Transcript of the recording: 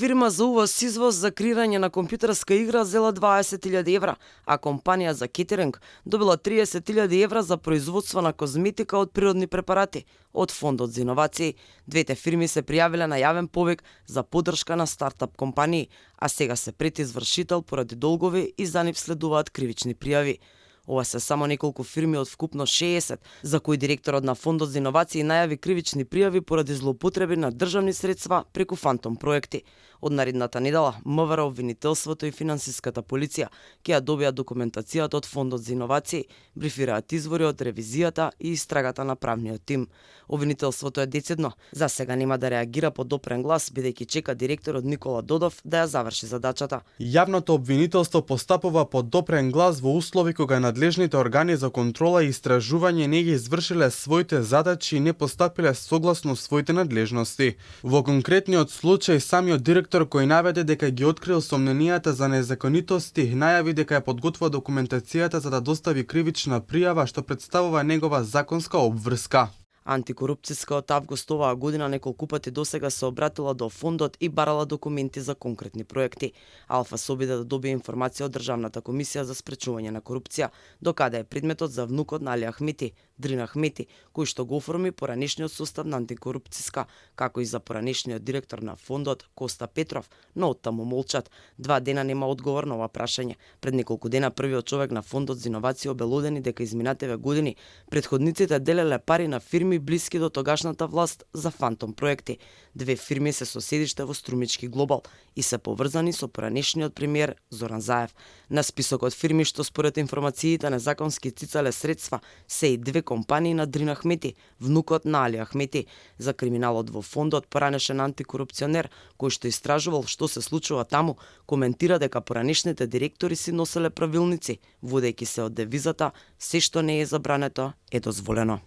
Фирма за увоз-извоз за креирање на компјутерска игра зела 20.000 евра, а компанија за кетеринг добила 30.000 евра за производство на козметика од природни препарати од Фондот за иновации. Двете фирми се пријавиле на јавен повик за поддршка на стартап компании, а сега се пред извршител поради долгови и за нив следуваат кривични пријави. Ова се само неколку фирми од вкупно 60, за кои директорот на Фондот за иновации најави кривични пријави поради злоупотреби на државни средства преку фантом проекти. Од наредната недела, МВР, обвинителството и финансиската полиција ќе ја добијат документацијата од Фондот за иновации, брифираат извори од ревизијата и истрагата на правниот тим. Обвинителството е децидно. За сега нема да реагира по допрен глас, бидејќи чека директорот Никола Додов да ја заврши задачата. Јавното обвинителство постапува по допрен глас во услови кога надлежните органи за контрола и истражување не ги извршиле своите задачи и не постапиле согласно своите надлежности. Во конкретниот случај, самиот директор кој наведе дека ги открил сомненијата за незаконитости, најави дека ја подготвува документацијата за да достави кривична пријава што представува негова законска обврска. Антикорупцијска од август оваа година неколку пати досега се обратила до фондот и барала документи за конкретни проекти. Алфа се обиде да добие информација од Државната комисија за спречување на корупција, докаде е предметот за внукот на Али Ахмети, Дрин Ахмети, кој што го оформи поранешниот состав на антикорупцијска, како и за поранешниот директор на фондот Коста Петров, но оттаму молчат. 2 дена нема одговор на ова прашање. Пред неколку дена првиот човек на Фондот за иновации обелодени дека изминативе години претходниците делеле пари на фирми блиски до тогашната власт за фантом проекти. Две фирми се со седиште во Струмички Глобал и се поврзани со поранешниот премиер Зоран Заев. На списокот фирми што според информациите незаконски цицале средства се и две компании на Дрин Ахмети, внукот на Али Ахмети. За криминалот во фондот поранешен антикорупционер кој што истражувал што се случува таму, коментира дека поранешните директори си носеле правилници, водејќи се од девизата "Се што не е забрането е дозволено".